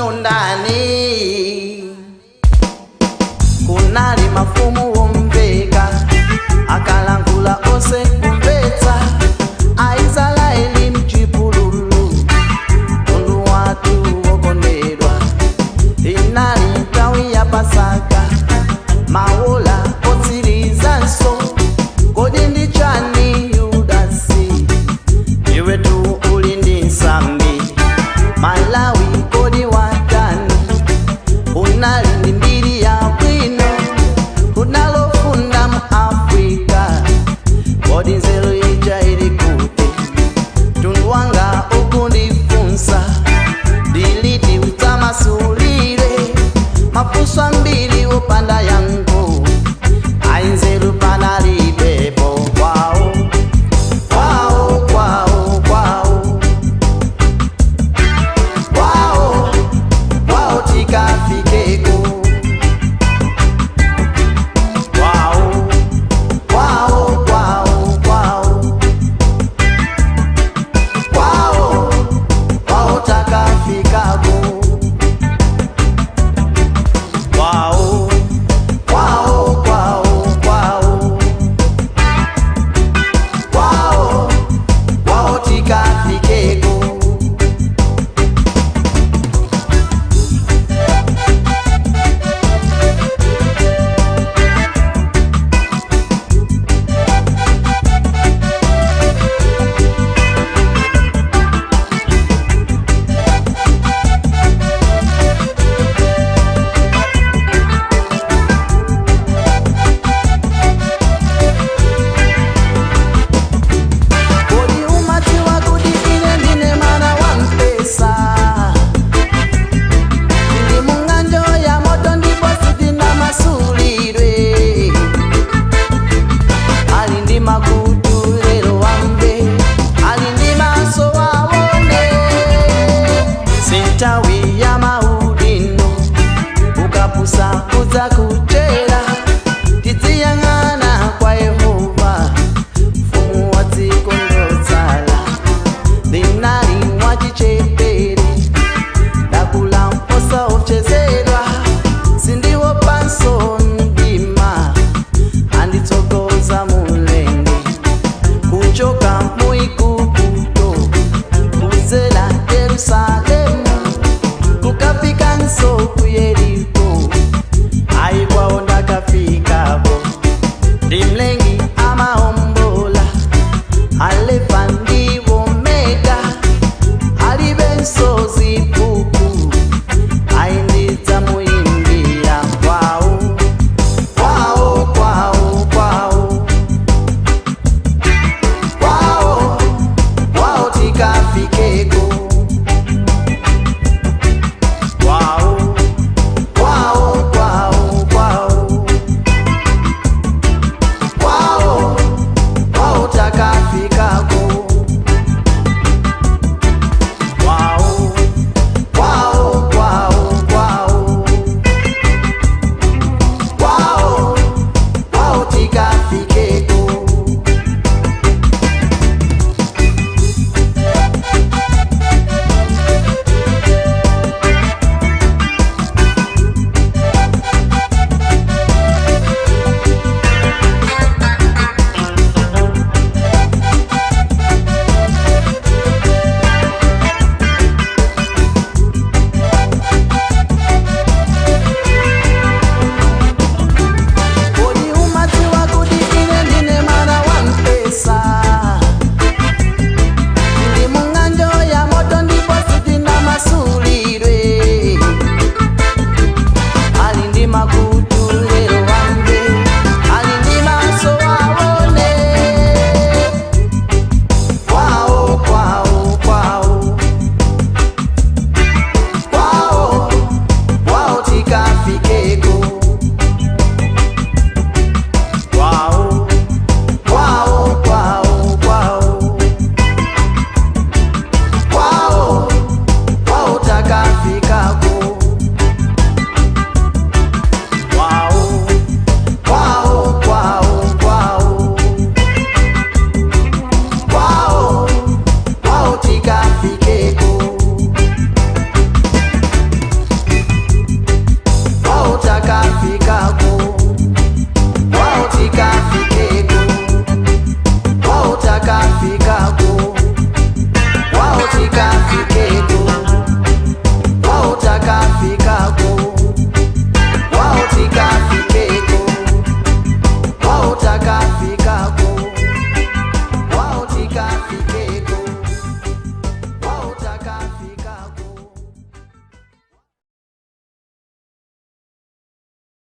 Ino ndani kunali mafumu womveka akalangula ose kumvetsa Aisraeli mchipululu tundu watu wokondedwa inali nthawi ya Pasaka maola otsirizanso kodi ndi chani Yudasi iwe tu uli ndi nsambi Malawi kodi watani unali ndi mbiri ya bwino unalofunda mu Afrika kodi nzeru ija ili kuti tundu wanga ukundifunsa diliti udzamasulire mafunso ambiri wopanda yankho ainzeru panalibepo kwawo kwawo kwawo kwawo kwawo kwawo tikafikeko kwawo kwawo kwawo kwawo kwawo kwawo takafikako kwawo kwawo kwawo kwawo kwawo kwawo tikafikeko. Kodi umadziwa kuti ine ndine mwana wa mpesa ndili mung'anjo ya moto ndipo sitinamasulidwe ali ndi makutu lero wamve ali ndi maso waone sintawi ya maudino ukapusa kudza kuchera tidziyang'ana kwa Yehova mfumu wa dziko ndotsala ndinali mwachichepere ndakula osaopsezedwa sindiwo panso mdima anditsogoza mulenge kuchoka muikuputo kudzera Yerusalemu kukafika nso ku Yeriko aikwawo ndakafikako ndi mlengi amaombola Alefa ndi Omega alibenso zipuku aindidza muimbira kwawo kwawo kwawo kwawo kwawo kwawo tikafikeko.